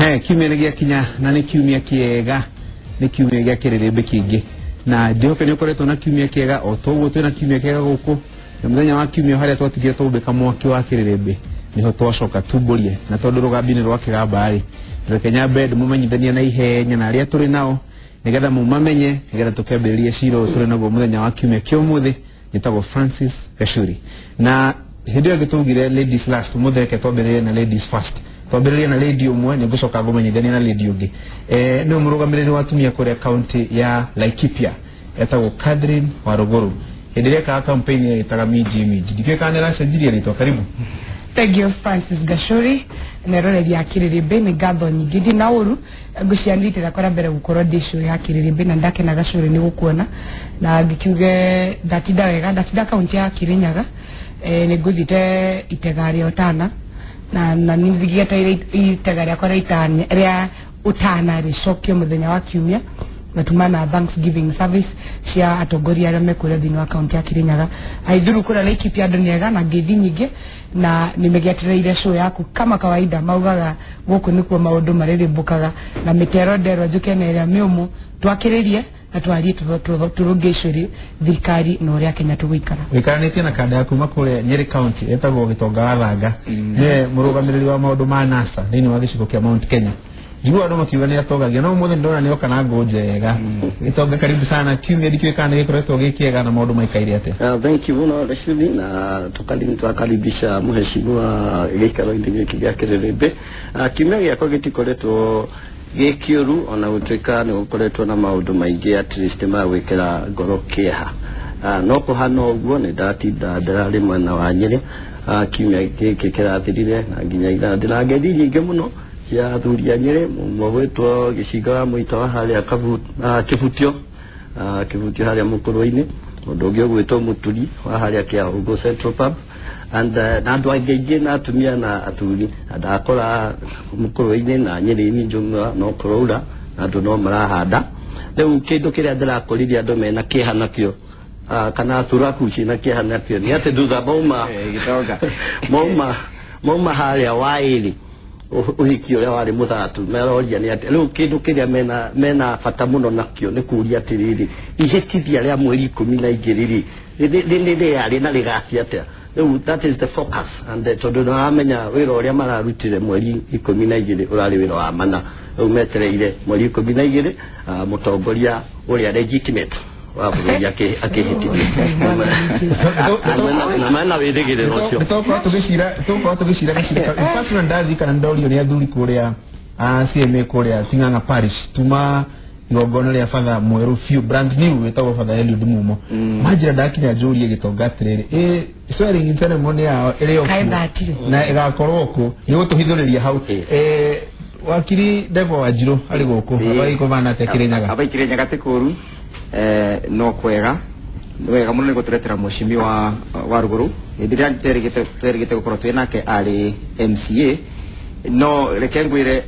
Kiumia nĩ gĩakinya na nĩ kiumia kĩega, nĩ kiumia gĩa kĩrĩrĩmbĩ kĩingĩ, na njĩhoke nĩ ũkoretwo na kiumia kĩega o toguo twĩna kiumia kĩega gũkũ. Na mũthenya wa kiumia harĩa twatigire tũmbĩka mwaki wa kĩrĩrĩmbĩ nĩho twacoka tumbũrie, na tondũ rũgambi nĩ rwa kĩgamba rĩ, reke nyambe ndĩmũmenyithanie na ihenya na arĩa tũrĩ nao nĩgetha mumamenye, nĩgetha tũkĩambĩrĩrie cira ũyũ tũrĩ naguo mũthenya wa kiumia kĩa ũmũthĩ. Njĩtagwo Francis Gachuri, na hĩndĩ ĩyo ĩngĩ twaugire ladies last, ũmũthĩ reke twambĩrĩrie na ladies first. Twambĩrĩrie na lady ũmwe, nĩ ngũcoka ngũmenyithanie na lady ũngĩ. Nĩwe mũrũgamĩrĩri wa atumia kũrĩa kaunti ya Laikipia, etagwo Catherine Warũgũrũ. Hĩndĩ ĩrĩa ekaga campaign ĩtaga minji minji, ndikĩũĩ kana nĩ aracenjirie rĩtwa. Karibu. Thank you, Francis Gachuri. Meroreri ya Kĩrĩrĩmbĩ, nĩ ngatho nyingĩ ndina ũru ngũcianĩrĩte rĩakwa rĩa mbere gũkorwo ndĩ show ya Kĩrĩrĩmbĩ, na ndakena Gachuri nĩ gũkuona, na ngĩkiuge ndatinda wega, ndatinda kaunti ya Kirinyaga. Nĩ ngũthiĩte itega rĩa ũtana na nĩ itega rĩakwa rĩa ũtana rĩcokio mũthenya wa kiumia, na tuma na Thanksgiving service cia atongoria arĩa mekũrĩa thĩinĩ wa kaunti ya Kirinyaga. Aithuru kũrĩa Laikipia andũ nĩ ega na ngeithi nyingĩ, na nĩ megĩetereire show yaku kama kawaida. Maugaga gũkũ nĩkuo maũndũ marĩrĩmbũkaga na mĩtero nderwa njũke na ĩrĩa mĩũmũ, twakĩrĩrie na twarie tũrũnge icũrĩ thirikari na ũrĩa Kenya tũgũikara. Wĩikaranĩtie na kanda ya kuma kũrĩa Nyeri County ĩtagwo Gĩtonga wa Thanga, nĩwe mũrũgamĩrĩri wa maũndũ ma NASA thĩinĩ wa gĩcigo kĩa Mount Kenya. Njiguaga andũ makiuga nĩ atongagia, no ũmũthĩ ndona nĩ oka na ngũ njega. Gĩtonga, karibu sana. Kiumia ndikĩũĩ kana nĩ gĩkoretwo gĩ kĩega na maũndũ maikaire atĩa? Thank you mũno Rashidi, na twakaribisha mheshimiwa gĩikaro-inĩ gĩkĩ gĩa Kĩrĩrĩmbĩ. Kiumia gĩakwa gĩtikoretwo gĩ kĩũru, ona gũtuĩka nĩ gũkoretwo na maũndũ maingĩ at least ma gwĩkĩra ngoro kĩeha. No kũhana ũguo nĩ ndatinda ndĩrarĩ mwena wa Nyĩrĩ kiumia gĩkĩ kĩrathirire, na nginya ira ndĩna ngeithi nyingĩ mũno cia athuri a Nyĩrĩ, mũmwe gwĩtwo Gĩcinga wa Mũita wa harĩa Kĩbutio, Kĩbutio harĩa Mũkũrwe-inĩ, mũndũ ũngĩ ũgwĩtwo Mũturi wa harĩa Kĩahũngũ Central Pub and na andũ angĩ aingĩ na atumia na athuri, na ndakora Mũkũrwe-inĩ na Nyĩrĩ-inĩ njũng'wa no kũraura na andũ no marahanda. Rĩu kĩndũ kĩrĩa ndĩrakoririe andũ mena kĩeha nakĩo, kana thuraku ciĩna kĩeha nakĩo, nĩ atĩ thutha mauma Gĩtonga. mauma harĩa waĩrĩ ũhiki ũrĩa warĩ mũthatu, meroria nĩ atĩ rĩu kĩndũ kĩrĩa mena bata mũno nakĩo nĩ kũria atĩrĩrĩ, ihĩtithia rĩa mweri 12 rĩ rĩarĩ na rĩgathi atĩa? Rĩu that is the focus and tondũ nĩwaramenya wĩra ũrĩa mararutire mweri 12 ũrarĩ wĩra wa mana. Rĩu metereire mweri 12 mũtongoria ũrĩa legitimate wa bũrũri akĩhĩtithio na mena wĩrĩgĩrĩro ũcio. Tũgũkorwo tũgĩcira gacira. In fact, na ndathi kana ndorio nĩ athuri kũrĩa CMA kũrĩa Ting'ang'a Parish, tuma igongona rĩa batha mwerũ biũ, brand new, wĩtagwo Father Eliud Mumo. Manjĩra ndakinya njũrie Gĩtonga atĩrĩrĩ, ĩ swearing in ceremony yao ĩrĩ o Kaĩ kuo thatire. Na ĩgakorwo kũ? Nĩ gũtũhithũrĩria hau. Wakiri Ndegwa Wanjirũ arĩ gũkũ. Abai kũbana atĩa Kĩrĩnyaga? Abai Kĩrĩnyaga ti kũru, no kwega, nĩ wega mũno nĩ gũtũretera mheshimiwa wa rũgũrũ. Hĩndĩ ĩrĩa twerĩgĩte gũkorwo twĩ nake arĩ MCA, no reke ngwĩre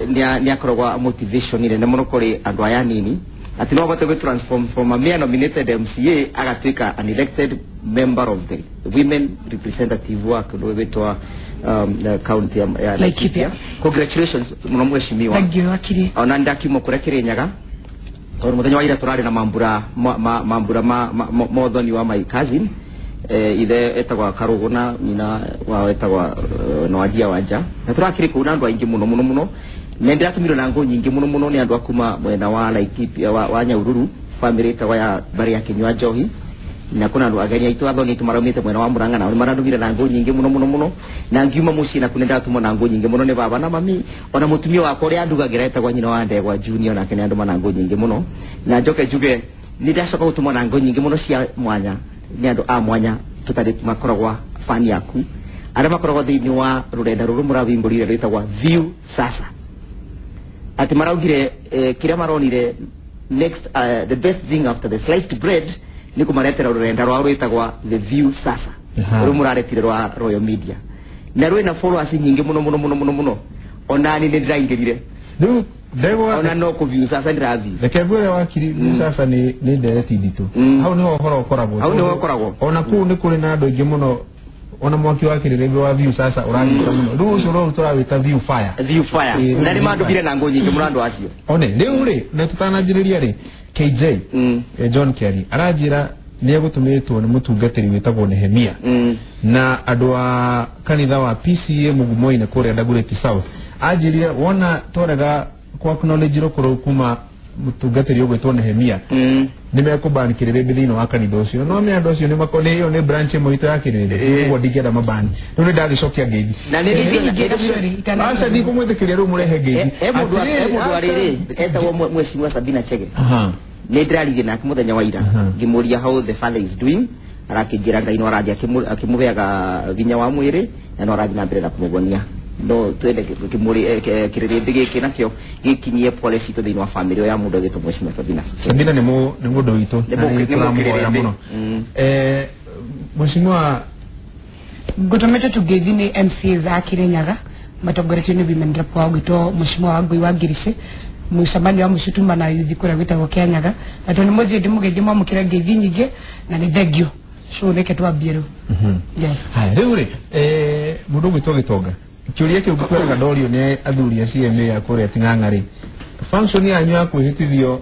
nĩ akoragwo motivation nene mũno kũrĩ andũ aya anini, atĩ no ahote gwĩ transform from a mere nominated MCA agatuĩka an elected member of the women representative wa kũndũ gwĩtwa county ya Laikipia. Laikipia. Congratulations mũno, mheshimiwa. Thank you, wakiri. Ona ndakiuma kũrĩa Kĩrĩnyaga tondũ mũthenya wa ira tũrarĩ na mambura mambura ma ũthoni wa my cousin, ithe etagwa Karũgũ na nyina wao etagwa Noadia Wanja, na tũrakĩrĩ kũu na andũ aingĩ mũno mũno mũno, na ndĩratũmirwo na ngũ nyingĩ mũno mũno nĩ andũ a kuma mwena wa Laikipia wa Nyahururu, family ĩtagwa ya mbarĩ ya Kĩnyua Njohi, na kuna andũ ageni aitũ, athoni aitũ maraumĩte mwena wa Murang'a, nao nĩmarandũmire na ngũ nyingĩ mũno mũno mũno. Na ngiuma mũciĩ naku nĩndatũmwo na ngũ nyingĩ mũno nĩ baba na mami, ona mũtumia wakwa ũrĩa andugagĩra etagwa nyina wa Ndegwa Junior, nake nĩ andũma na ngũ nyingĩ mũno. Na njoke njuge nĩ ndacoka gũtũmwo na ngũ nyingĩ mũno cia mwanya nĩ andũ a mwanya tũtarĩ makoragwa fan yaku, arĩa makoragwo thĩinĩ wa rũrenda rũrũ mũrawimbũrire rwĩtagwa View Sasa, atĩ maraugire kĩrĩa maronire next, the best thing after the sliced bread nĩ kũmaretera rũrenda rwao rwĩtagwa The View Sasa, rũu mũraretire rwa Royal Media, na rwĩna followers nyingĩ mũno mũno mũno mũno mũno. Onani nĩ ndĩraingĩrire. Rĩu Ndegwa, ona no kũ View Sasa ndĩrathiĩ. Reke ngwĩre wakiri, sasa nĩ ndereti nditũ. Hau nĩho ũhoro ũkoragwo. Hau nĩho ũkoragwo. Ona kũu nĩ kũrĩ na andũ aingĩ mũno. Ona mwaki wa kĩrĩrĩmbĩ wa view sasa ũranyita mũno. Rĩu ũcio rũu tũrawĩta view fire. View fire. Na nĩ mandũkire na ngũ nyingĩ mũno andũ acio. One rĩu rĩ na tũtananjĩrĩria rĩ KJ John Kerry aranjĩra nĩ egũtũmĩtwo nĩ mũtungatĩri wĩtagwo Nehemia na andũ a kanitha wa PCA Mugumoine kũrĩa Dagoretti South. Anjĩrire wona twarega ku acknowledge rũkũrũ kuma mũtungatĩri ũgwĩtwo Nehemia nĩ mekũban kĩrĩrĩmbĩ thĩinĩ wa kanitha ũcio. No nĩ andũ acio nĩ makone ĩyo nĩ branch ĩmwe itũ ya kĩrĩrĩmbĩ, ũguo ndingĩenda mabani. Rĩu nĩ ndagĩcokia ngeithi. Na nĩ aca ndikũmwĩtĩkĩria rĩu mũrehe ngeithi. He mũndũ arĩrĩ etagwo Mheshimiwa Sabina Chege. Nĩ ndĩraririe nake mũthenya wa ira ngĩmũria how the father is doing, arakĩnjĩra Ngai no arathiĩ akĩmũheaga hinya wa mwĩrĩ na no arathiĩ na mbere na kũmũgonia. No twende kĩrĩrĩmbĩ gĩkĩ nakĩo gĩkinyie pole citũ thĩinĩ wa famĩlĩ ya mũndũ agĩtwo Mheshimiwa Sabina. Sabina nĩ mũndũ witũ na nĩ tũramũhoera mũno. Mheshimiwa ngũtũmĩte tũngeithi nĩ MCAs a Kirinyaga matongoretio nĩ women rep wa gwĩtwo Mheshimiwa Wangũi wa Ngirici mũcemanio wa mũcutuma na yuthi kũrĩa gwĩtagwo Kĩanyaga. Na tondũ nĩ mũthiĩ ndĩmũgeithie mwamũkĩre ngeithi nyingĩ na nĩ thengio. So reke twambie rĩu. Yes. Haya rĩu rĩ mũndũ ũgwĩtwo Gĩtonga kĩũria kĩu ngĩkwĩraga ndorio nĩ athuri a CMA ya kũrĩa Ting'ang'a rĩ, function yanyu ya kwĩhĩtithio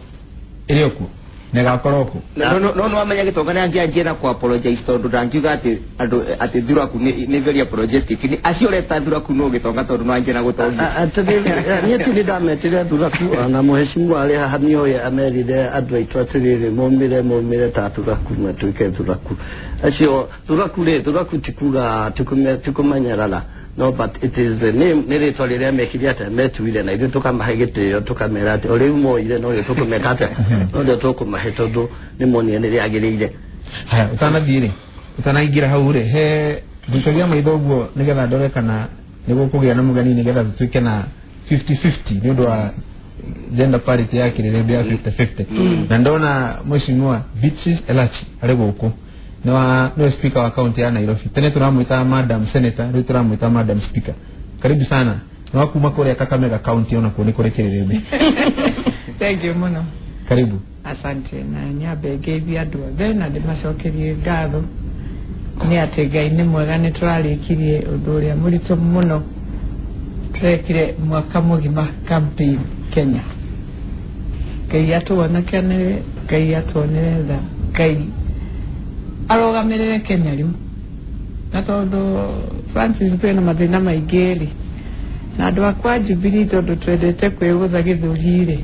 ĩrĩ o kuo na ĩgakorwo kuo? No no wamenya Gĩtonga nĩ angĩanjia na kũ apologize tondũ ndangiuga atĩ andũ atĩ thuraku nĩ very apologetic. Nĩ acio ũreta thuraku no Gĩtonga tondũ no anjie na gũtongia. Niĩ ti nĩ ndametire thuraku ona mũheshimiwa arĩ haha nĩoĩ amerire andũ aitũ atĩrĩrĩ mũmĩre ta thuraku matuĩke thuraku. Acio thuraku rĩ, thuraku ti kuga ti kũmenyerana. No, but it is the name nĩ rĩtwa rĩrĩa mekire atĩa metuire na ithuĩ tũkamahe gĩtĩo tũkamera atĩ o rĩu moire no rĩo tũkũmeka atĩa no rĩo tũkũmahe tondũ nĩ monire nĩ rĩagĩrĩire. Haya ũtanathiĩ rĩ ũtanaingĩra hau rĩ he ngũikagia maitho ũguo nĩgetha ndore kana nĩ gũkũgĩa na mũgeni nĩgetha tũtuĩke na 50-50 nĩ ũndũ wa gender parity ya kĩrĩrĩmbĩ ya 50-50. Na ndona Mheshimiwa Beatrice Elachi arĩ gũkũ nĩwe speaker wa county ya Nairobi. Tene turamwita Madam Senator, rĩu turamwita Madam Speaker. Karibu sana. Na kuma kũrĩa Kakamega county ona kuo nĩ kũrĩ kĩrĩrĩmbĩ. Thank you mũno. Karibu. Asante. Na nyambe ngeithie andũ othe na ndĩmacokerie ngatho nĩ atĩ Ngai nĩ mwega, nĩ tũrarĩkirie ũndũ ũrĩa mũritũ mũno tũrekire mwaka mũgima campaign Kenya. Ngai atũhonokanĩre, Ngai atuonere tha, Ngai arũgamĩrĩre Kenya rĩu. Na tondũ Francis kwĩna mathĩna maingĩ rĩ, na andũ akwa Jubilee tondũ twendete kwĩgũtha gĩthũri rĩ,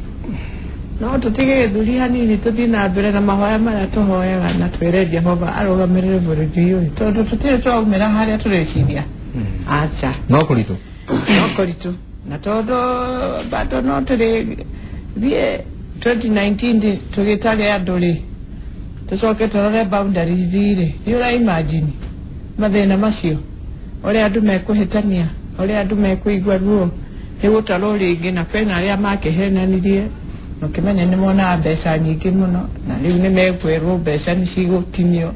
no tũtige gĩthũri hanini tũthiĩ na mbere na mahoya marĩa tũhoyaga na twĩre Jehova arũgamĩrĩre bũrũri ũyũ tondũ tũtirĩ twaumĩra harĩa tũreciria. Aca. No kũritũ. No kũritũ. Na tondũ bado no tũrĩ thiĩ 2019 tũgĩtage andũ rĩ, tũcoke tũrore boundaries rĩ, nĩ ũra imagine mathĩna macio ũrĩa andũ mekũhĩtania, ũrĩa andũ mekũigua ruo nĩ gũtarwo rĩngĩ, na kwĩna arĩa makĩhenanirie makĩmenya nĩ monaga mbeca nyingĩ mũno na rĩu nĩ mekwĩrwo mbeca nĩ cigũtinio.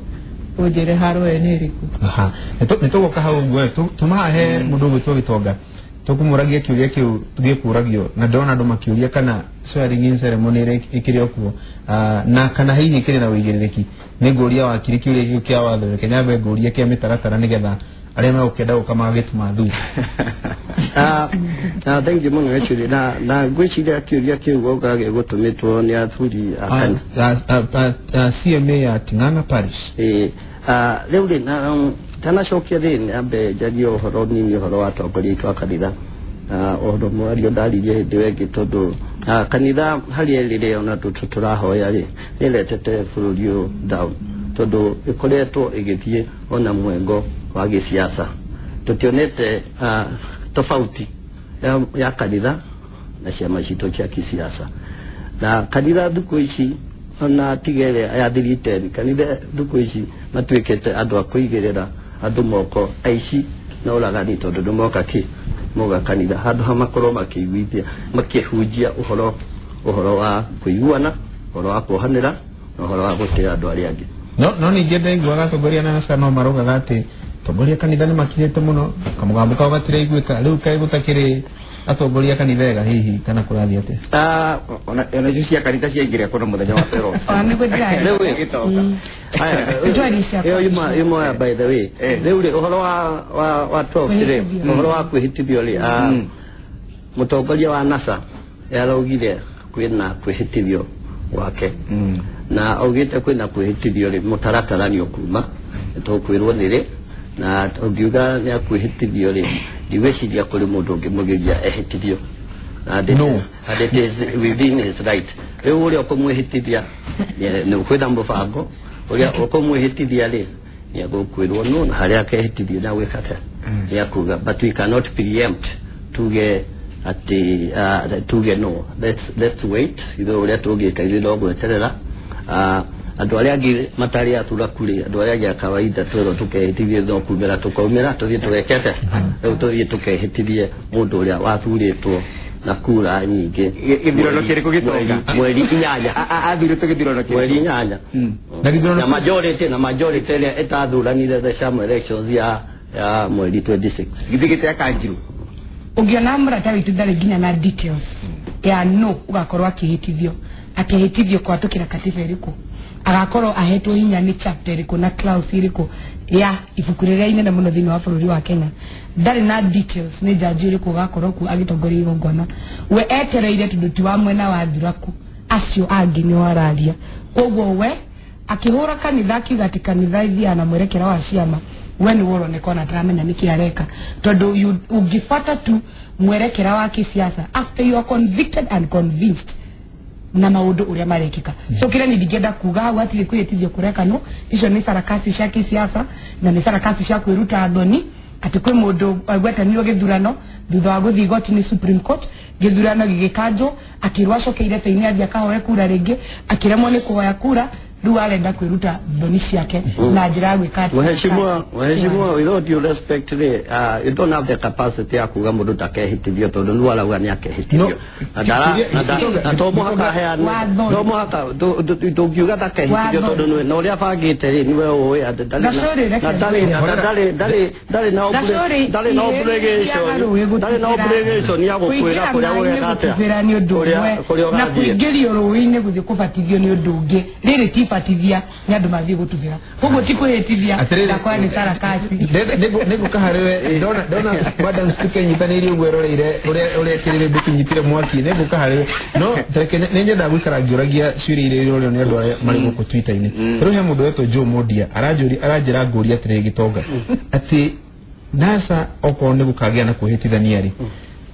Ũnjĩre haro ĩyo nĩ ĩrĩkũ? Aha. Nĩ tũgũka hau ũguo tũmahe mũndũ ũgwĩtwo Gĩtonga tũkũmũragia kĩũria kĩu gĩkũragio na ndĩrona andũ makĩũria kana swearing in ceremony ĩkĩrĩ o kuo na kana hihi ĩkĩrĩ na ũigĩrĩrĩki. Nĩ ngũria wakiri kĩũria kĩu kĩa watho, reke nyambe ngũrie kĩa mĩtaratara nĩgetha arĩa megũkĩenda gũka magagĩtũma thutha. Thank you mũno Gachuri. Na ngwĩciria kĩũria kĩu gũka gĩgũtũmĩtwo nĩ athuri a kanitha CMA ya Ting'ang'a Parish. Rĩu rĩ na tanacokia rĩ nyambe njarie ũhoro nini ũhoro wa atongoria aitũ a kanitha. Ũhoro mwario ndaririe hĩndĩ ĩyo ĩngĩ tondũ kanitha harĩa ĩrĩ ona tũrahoya rĩ nĩĩretete bũrũri ũyũ down tondũ ĩkoretwo ĩgĩthiĩ ona mwengo wa gĩsiasa. Tũtionete tofauti ya kanitha na ciama citũ cia kisiasa. Na kanitha thikũ ici ona tiga ĩrĩa ya thirikari, kanitha thikũ ici matuĩkĩte andũ a kũigĩrĩra andũ moko aici na ũragani tondũ nĩ moka kĩ moga kanitha handũ ha makorwo makĩiguithia makĩhunjia ũhoro wa kũiguana, ũhoro wa kuohanĩra na ũhoro wa gũtĩa andũ arĩa angĩ. No ningĩ ndaiguaga atongoria na no maraugaga atĩ atongoria kanitha nĩ makirĩte mũno, kamũgambo kao gatiraiguĩka, rĩu kaĩ gũtakĩrĩ Atongoria kanitha ega hihi kana kũrathiĩ atĩa? Ona icio cia kanitha ciaingĩra kũna mũthenya wa tero. Ona nĩguo ndĩraria. Rĩu ĩ, Gĩtoka. Ĩyo yuma by the way. Rĩu rĩ ũhoro wa 12 rĩ, ũhoro wa kwĩhĩtithio rĩ, mũtongoria wa NASA yaraugire kwĩna kwĩhĩtithio gwake. Na augĩte kwĩna kwĩhĩtithio rĩ, mũtaratara nĩ ũkuma, tũkwĩrwo nĩ rĩ, na ũngiuga nĩ akwĩhĩtithio rĩ, ndigwĩciria kũrĩ mũndũ ũngĩmũgiria ehĩtithio. And it is within his right. Rĩu ũrĩa ũkũmwĩhĩtithia nĩ kwĩna mũbango, ũrĩa ũkũmwĩhĩtithia rĩ, nĩ egũkwĩrwo nũ na harĩa akehĩtithio na gwĩka atĩa, nĩ akuga. But we cannot preempt tuge atĩ tuge no. Let's wait. Ithuĩ ũrĩa tũngĩka ithuĩ no gweterera. Andũ arĩa angĩ matarĩ aturaku rĩ, andũ arĩa angĩ a kawaida twĩrwo tũkehĩtithie no kumĩra tũkaumĩra tũthiĩ tũgeke atĩa, rĩu tũthiĩ tũkehĩtithie mũndũ ũrĩa wathurĩtwo na kura nyingĩ. Gĩthurano kĩrĩkũ gĩtonga? Mweri 8. Athurĩtwo gĩthurano kĩrĩkũ? Mweri 8. Na majority ĩrĩa ĩtathuranire the sham elections ya mweri 26. Githĩ gĩte Kanjiru. Ũngĩona mũrata witũ ndarĩ nginya na details ya no ũgakorwo akĩhĩtithio, akĩhĩtithio kũhatũkĩra katiba ĩrĩkũ, agakorwo ahetwo hinya nĩ chapter ĩrĩkũ na clause ĩrĩkũ ya ibuku rĩrĩa inene mũno thĩinĩ wa bũrũri wa Kenya. Ndarĩ na details nĩ jaji ũrĩkũ ũgakorwo kuo agĩtongoria igongona. We etereire tondũ ti wa mwena wa thuraku, acio angĩ nĩo araria. Koguo we akĩhũra kanitha akiuga atĩ kanitha ithiaga na mwerekera wa ciama, we nĩ ũroneka ona ataramenya nĩkĩ areka, tondũ ũngĩbata tu mwerekera wa kĩsiasa after you are convicted and convinced na maũndũ ũrĩa marekĩka. So kĩrĩa niĩ ndingĩenda kuga hau hatirĩ kwĩhĩtithio kũrekanwo, icio nĩ sarakasi cia kĩsiasa na nĩ sarakasi cia kwĩruta thoni atĩ kwĩ mũndũ agwetanirwo gĩthurano thutha wa gũthiĩ igoti-inĩ Supreme Court, gĩthurano gĩgĩkanjwo, akĩrwo acoke irebe-inĩ athiĩ akahoe kura rĩngĩ, akĩremwo nĩ kũhoya kura, rĩu arenda kwĩruta thoni ciake na njĩra ya gwĩka atĩ. Mheshimiwa, with all due respect rĩ, you don't have the capacity ya kuga mũndũ ndakehĩtithio tondũ nĩwe arauga nĩ akehĩtithio. Na to mũhaka aheane, to mũhaka ndũngiuga ndakehĩtithio tondũ nĩwe na ũrĩa abangĩte rĩ, nĩwe ũĩ atĩ ndarĩ na obligation ya gũkwĩra kũrĩa ũreka atĩa, kũrĩa na ũgathiĩ. Kũingĩrio rũĩ-inĩ gũthiĩ kũbatithio nĩ ũndũ ũngĩ, rĩrĩ ti batithia nĩ andũ mathiĩ gũtubĩra, koguo ti kwĩhĩtithia ndakora nĩ sarakasi. Nĩngũka harĩwe, ndona Madam Speaker nyitanĩirie ũguo eroreire ũrĩa kĩrĩrĩmbĩ kĩnyitire mwaki, nĩngũka harĩwe, no tareke nĩ nyendaga gũikara ngĩũragia ciũria iria irorio nĩ andũ arĩa marĩ gũkũ Twitter-inĩ. Rĩu he mũndũ wetwo Joe Mondia aranjĩra ngũria atĩrĩ gĩtonga atĩ NASA okorwo nĩ gũkagĩa na kwĩhĩtithania rĩ,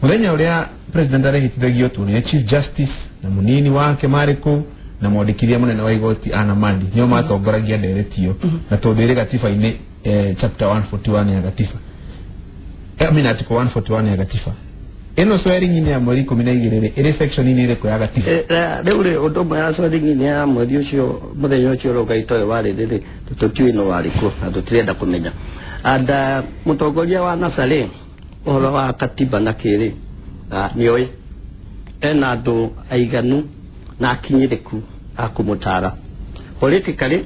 mũthenya ũrĩa president arehĩtithagio tuonire Chief Justice na mũnini wake marĩ kũu na mwandĩkithia mũnene wa igoti Anna Mandi nĩo matongoragia ndereti ĩyo, na tondũ ĩrĩ gatiba-inĩ, chapter 141 ya gatiba, I mean article 141 ya gatiba ĩno swearing-inĩ ya mweri 12 rĩ, ĩrĩ section-inĩ ĩrĩkũ ya gatiba? Rĩu rĩ, ũndũ ũmwe ya swearing-inĩ ya mweri ũcio mũthenya ũcio ũroka itoĩ warĩ rĩrĩ, tũtiũĩ no warĩ kũ na tũtirenda kũmenya. And mũtongoria wa NASA rĩ, ũhoro wa katiba na kĩrĩ nĩoĩ ena andũ aiganu na akinyĩrĩku a kũmũtara politically,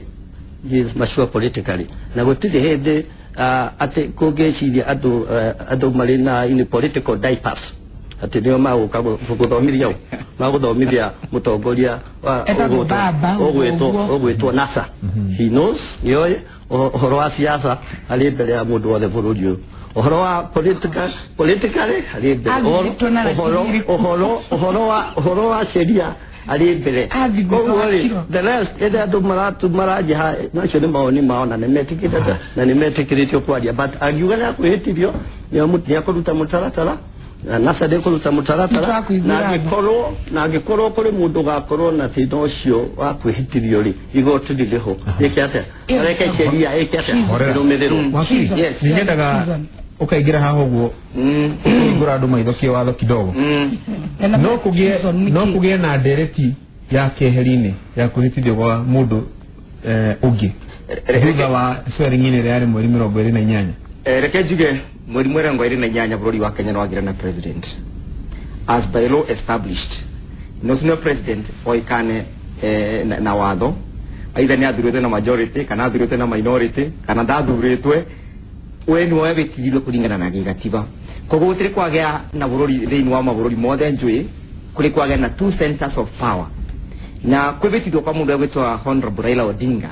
he is mature politically, na gũtirĩ hĩndĩ atĩ kũngĩciria andũ marĩ na in political diapers atĩ nĩo magũka gũthomithia ũ, magũthomithia mũtongoria ũgwĩtwo NASA. He knows, nĩoĩ ũhoro wa siasa arĩ mbere ya mũndũ wothe bũrũri ũyũ, ũhoro wa politically arĩ mbere, ũhoro wa sheria arĩ mbere. Koguo rĩ, the rest ĩrĩa andũ maranjĩha macio nĩ mawoni mao na nĩmetĩkĩrĩte na nĩmetĩkĩrĩtio kwaria, but angiuga nĩ akwĩhĩtithio nĩ akũruta mũtaratara na NASA ndĩkũruta mũtaratara, na angĩkorwo kũrĩ mũndũ ũgakorwo na thĩna ũcio wa kwĩhĩtithio rĩ, igoti rĩrĩ ho ĩke atĩa, reke sheria ĩke atĩa, ĩrũmĩrĩrwo. Nĩ nyendaga ũkaingĩra haha ũguo ũkĩhingũra andũ maitho kĩwatho kidogo. No kũgĩe na ndereti ya keheri-inĩ ya kwĩhĩtithio gwa mũndũ ũngĩ thutha wa swearing-inĩ ĩrĩa yarĩ mweri 28. Reke njuge mweri 28 bũrũri wa Kenya nĩwagĩra na president as by law established. No sino president oikane na watho, either nĩ athurĩtwe na majority kana athurĩtwe na minority kana ndathurĩtwe, We nĩ webĩtithirio kũringana na gĩgatiba. Koguo gũtirĩ kwagĩa na bũrũri thĩinĩ wa mabũrũri mothe njũĩ kũrĩ kwagĩa na two centers of power. Na kwĩbĩtithio kwa mũndũ egwĩtwa Honorable Raila Odinga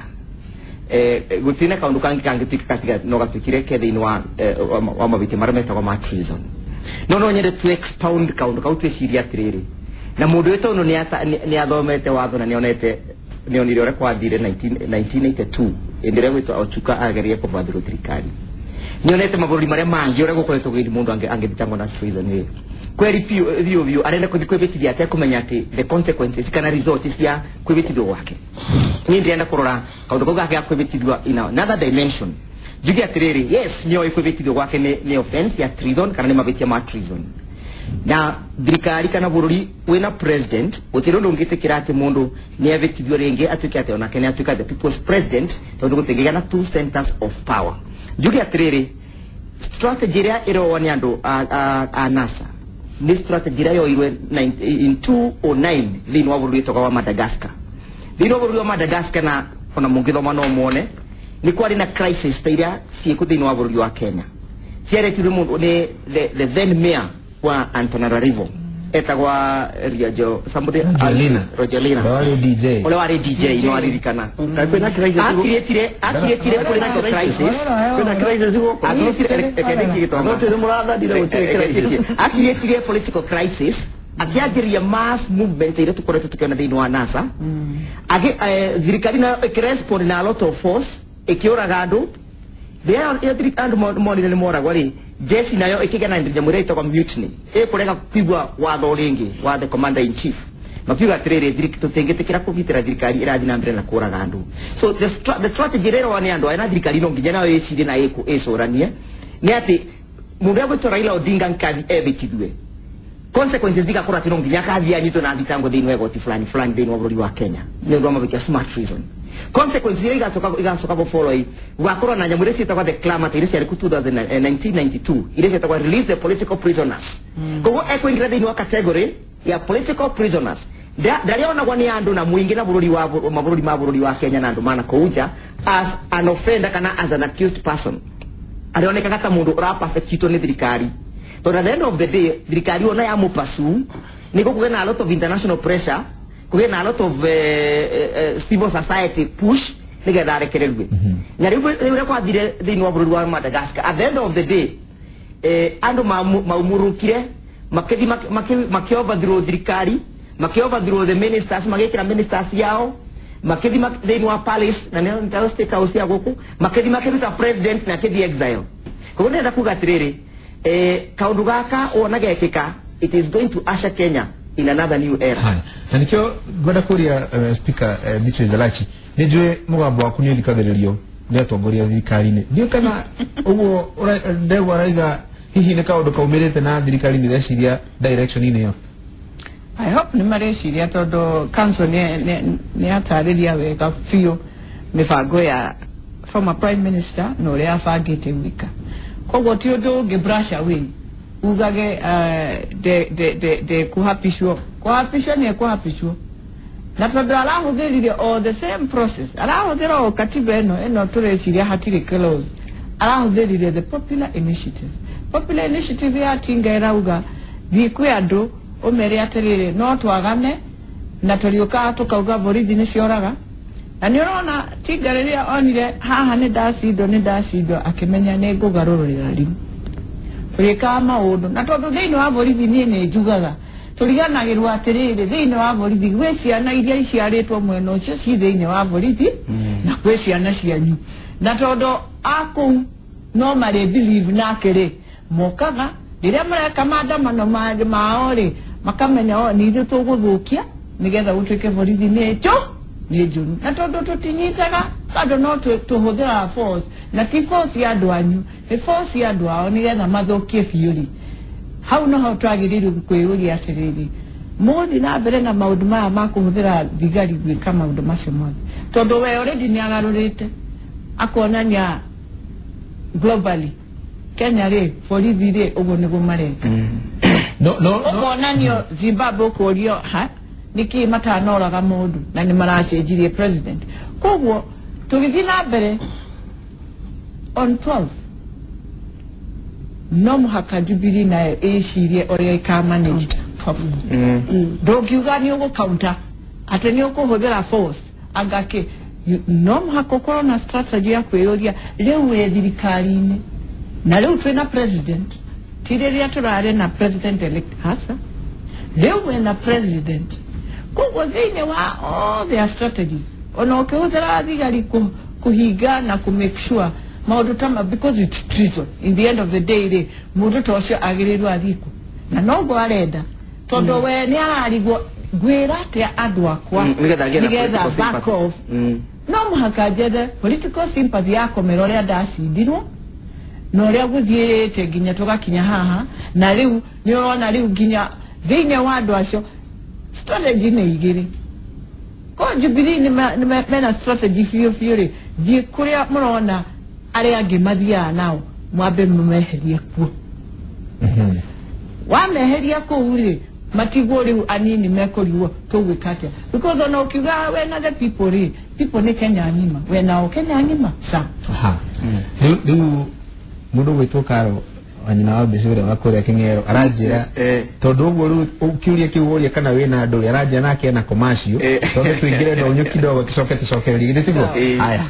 gũtirĩ na kaũndũ kangĩ kangĩtuĩka gatiga no gatuĩkire ke thĩinĩ wa mawĩtĩ marĩa metagwo ma treason. No nyende to expound kaũndũ kau twĩcirie atĩrĩrĩ, na mũndũ wĩtwo ũyũ nĩ athomete watho na nĩonete nĩonire ũrĩa kwathire 1982 hĩndĩ ĩrĩa gwĩtwo Ochuka ageria kũbathĩrwo thirikari. Nĩonete mabũrũri marĩa mangĩ ũrĩa gũkoretwo gũgĩthiĩ mũndũ angĩthitangwo na treason ĩ kweri biũ biũ arenda kũthiĩ kwĩbĩtithia atekũmenya atĩ the consequences kana results cia kwĩbĩtithio gwake. Niĩ ndĩrenda kũrora kaũndũ kau gake ga kwĩbĩtithio in another dimension. Njuge atĩrĩrĩ, yes, nĩoĩ kwĩbĩtithio gwake nĩ offense ya treason kana nĩ mavĩtia ma treason. Na thirikari kana bũrũri wĩna president gũtirĩ ũndũ ũngĩtĩkĩra atĩ mũndũ nĩebĩtithio rĩngĩ atuĩke atĩ onake nĩatuĩka the people's president, tondũ gũtingĩgĩa na two centers of power. Njuge atĩrĩrĩ, strategy ĩrĩa ĩroa nĩ andũ a NASA nĩ strategy ĩrĩa yoirwe in 2009 thĩinĩ wa bũrũri wĩtagwo wa Madagascar. Thĩinĩ wa bũrũri wa Madagascar, na ona mũngĩthoma no muone, nĩ kwarĩ na crisis ta iria ciĩkũ thĩinĩ wa bũrũri wa Kenya. Ciaretirwe mũndũ nĩ the then mayor wa Antananarivo etagwa Riajo somebody Rogelina. Rogelina Warĩ DJ. Ũrĩa warĩ DJ no aririkana. Kwĩna crisis Akirietire political crisis. Kwĩna crisis gũkũ. Akirietire political crisis akianjĩrĩria mass movement iria tũkoretwo tũkĩona thĩinĩ wa NASA. Thirikari nayo ĩkĩrespond na a lot of force ĩkĩũraga andũ. Rĩrĩa andũ monire nĩ moragwo rĩ, jeshi nayo ĩkĩgĩa na nyamũ ĩrĩa ĩtagwo mutiny, ĩkũrega kũigua watho rĩngĩ wa the commander in chief. Makiuga atĩrĩrĩ, tũtingĩtĩkĩra kũgitĩra thirikari ĩrathiĩ na mbere na kũraga andũ. So the strategy ĩrĩa ĩroa nĩ andũ aya na thirikari no nginya nayo ĩcirie na ĩcũranie nĩ atĩ mũndũ egwĩtwo Raila Odinga nkathi ebĩtithue, consequences zigakorwo atĩ no nginya akathiĩ anyitwo na thitango thĩinĩ wa igoti fulani fulani thĩinĩ wa bũrũri wa Kenya nĩ ũndũ wa mavĩtia smart treason. Consequences iria igacoka gũfollow ĩ gũgakorwo na nyamũ iria ciĩtagwo the clamor iria ciarĩ ku 1992 iria ciĩtagwo release the political prisoners. Koguo ekũingĩra thĩinĩ wa category ya political prisoners ndarĩonagwo nĩ andũ na mũingĩ na bũrũri wa mabũrũri ma bũrũri wa Kenya na andũ mana kũu nja as an offender kana as an accused person. Arĩonekaga ta mũndũ ũrapersekutwo nĩ thirikari, tondũ at the end of the day thirikari ona yamũpursue nĩguo kũgĩe na a lot of international pressure, kũgĩe na a lot of civil society push nĩgetha arekererue. Na rĩu ũrĩa kwathire thĩinĩ wa bũrũri wa Madagascar, at the end of the day andũ maumũrũkire makĩthiĩ makĩoverthrow thirikari, makĩoverthrow the ministers, magĩkĩra ministers yao, makĩthiĩ thĩinĩ wa palace na nĩyo state house ya gũkũ, makĩthiĩ makĩruta president na akĩthiĩ exile. Koguo nĩrenda kuga atĩrĩrĩ, kaũndũ gaka wona gekĩka, it is going to usher Kenya in another new era. Na nikio ngwenda kũria Speaker Beatrice Elachi, nĩ njũĩ mũgambo waku nĩ ũthikagĩrĩrio nĩ atongoria thirikari-inĩ, ndiũĩ kana ũguo Ndegwa araiga hihi nĩ kaũndũ kaumĩrĩte na thirikari nĩ ĩreciria direction-inĩ ĩyo. I hope nĩ mareciria tondũ council nĩ yatarĩria wega biũ mĩbango ya former prime minister na ũrĩa abangĩte gwĩka. Koguo ti ũndũ ũngĩ brush away ugage de kuhapishwo kuhapishwo nĩ kuhapishwo, na tondũ arahũthĩrire o the same process, arahũthĩra o katiba ĩno tũreciria hatirĩ clause, arahũthĩrire the popular initiative. Popular initiative ya Tinga ĩrauga thiĩ kwĩ andũ ũmere atĩrĩrĩ no twagane na tũrĩũkaga tũkauga borithi nĩ cioraga. Na nĩ ũrona Tinga rĩrĩa onire haha nĩ ndacindwo akĩmenya nĩ ngũgarũrĩra riu tũrĩkaga maũndũ. Na tondũ thĩinĩ wa borithi niĩ nĩ njugaga tũriganagĩrwo atĩrĩrĩ thĩinĩ wa borithi gwĩ ciana iria iciarĩtwo mwena ũcio ci thĩinĩ wa borithi na gwĩ ciana cianyu, na tondũ akũu no marĩ believe nake rĩ mokaga rĩrĩa mareka maandamano mao rĩ makamenya o nĩ ithuĩ tũgũthũkia nĩgetha gũtuĩke borithi nĩ njũru. Na tondũ tũtinyitaga andũ no tũhũthĩraga force, na ti force ya andũ anyu, nĩ force ya andũ ao nĩgetha mathũkie biũ rĩ, hau noho twagĩrĩirwo kwĩyũria atĩrĩrĩ, mũgũthiĩ na mbere na maũndũ maya ma kũhũthĩra thigari gwĩka maũndũ macio mothe, tondũ we already nĩ agarũrĩte akonania globally Kenya rĩ borithi rĩ ũguo nĩguo mareka. Ũkonanio Zimbabwe ũkũrio ha nĩkĩ matanoraga mũndũ na nĩ maracenjirie president. Koguo tũgĩthiĩ na mbere on 12 No mũhaka Jubilee nayo ĩcirie ũrĩa ĩkamanage ndũngiuga nĩ ũgũkaunta atĩ nĩ ũkũhũthĩra force angakĩ no mũhaka ũkorwo na strategy ya kwĩyũria rĩu wĩ thirikari-inĩ na rĩu twĩna president ti rĩrĩa tũrarĩ na president elect hasa rĩu wĩna president koguo thĩinĩ wa all their strategies ona ũkĩhũthĩra thigari kũhinga na kũ make sure maũndũ ta because it's treason in the end of the day rĩ mũndũ ta ũcio agĩrĩirwo athiĩ kũ na noguo arenda tondũ we nĩ ararigwo ngwĩra atĩa andũ akwa nĩgetha back off no mũhaka njethe political sympathy yakomera ũrĩa ndacindirwo na ũrĩa gũthiĩte nginya tũgakinya haha na rĩu nĩ ũrona rĩu nginya thĩinĩ wa andũ acio strategy nĩ igĩrĩ ko Jubilee nĩ mena strategy biũ biũ rĩ thiĩ kũrĩa mũrona arĩa angĩ mathiaga nao mwambe mũmeherie kuo wameheria kũu rĩ matigwo rĩu anini mekũrigwo tũgwĩka atĩa because ona ũkiuga wena the people rĩ people nĩ Kenya ng'ima wenao Kenya ng'ima sa rĩu mũndũ gwĩtwo Karo wa nyina wa mbici ũrĩa wa kũrĩa Kĩng'ero aranjĩra tondũ ũguo rĩu kĩũria kĩu woria kana wĩna andũ rĩ aranjĩra nake ena komacio tondũ tũingĩre ndonyo kidogo tũcoke tũcokererie githĩ tiguo aya.